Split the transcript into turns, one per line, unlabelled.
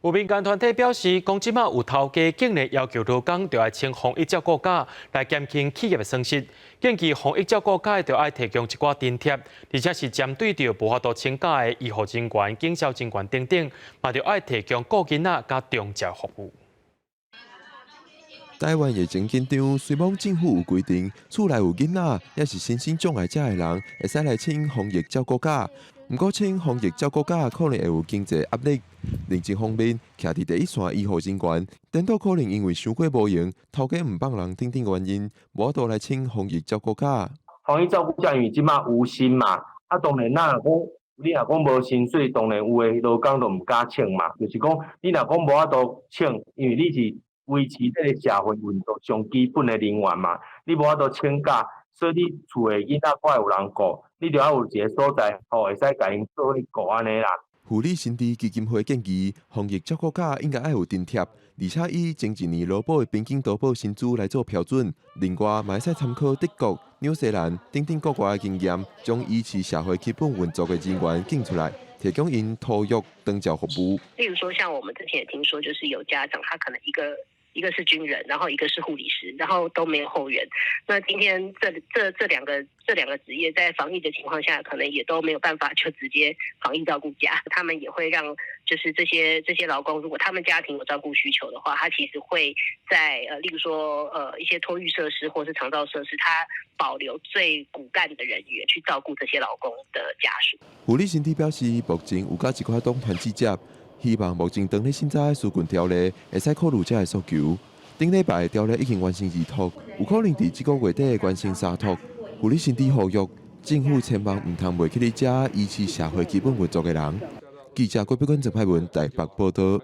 有民間團體表示，講這馬有頭家竟然要求勞工著愛請防疫照顧假來減輕企業的損失。建議防疫照顧假著愛提供一寡津貼，而且是針對著無法度請假的醫護人員、警消人員等等，嘛著愛提供顧囡仔佮長照服務。
台灣疫情緊張，雖罔政府有規定，厝內有囡仔，抑是身心障礙者的人，會使來請防疫照顧假。毋過請防疫照顧假可能會有經濟壓力。另一方面，徛佇第一線醫護人員，顛倒可能因為傷過無閒，頭家毋放人等等原因，無法度來請防疫照顧假。
防疫照顧假因為這馬無薪嘛，啊當然咱若講你若講無薪水，當然有的勞工就毋敢請嘛。就是講你若講無法度請，因為你是維持這个社會運作上基本的人員嘛，你無法度請假，所以你厝的囡仔閣會有人顧，你著愛有一个所在吼，會使共𪜶做伙顧按呢啦。
護理新知基金會建議，防疫照顧假應該愛有津貼，而且以前一年勞保的平均投保薪資來做標準。另外，嘛會使參考德國、紐西蘭等等國外的經驗，將維持社會基本運作的人員揀出來，提供𪜶托育長照服務。
例如說，像我們之前也聽說，就是有家長他可能一個是軍人，然後一個是護理師，然後都沒有後援。那今天這兩個職業在防疫的情況下，可能也都沒有辦法就直接防疫照顧假。他們也會讓就是這些勞工，如果他們家庭有照顧需求的話，他其實會在例如說一些托育設施或是長照設施，他保留最骨幹的人員去照顧這些勞工的家屬。
護理新知表示，目前有佮一寡黨團集結，希望目前當咧審查的紓困條例會使考慮這个訴求。頂禮拜條例已經完成二讀，有可能佇這個月底完成三讀。護理新知呼籲政府千萬毋通袂記咧這維持社會基本運作的人。記者郭碧君、鄭派文台北報道。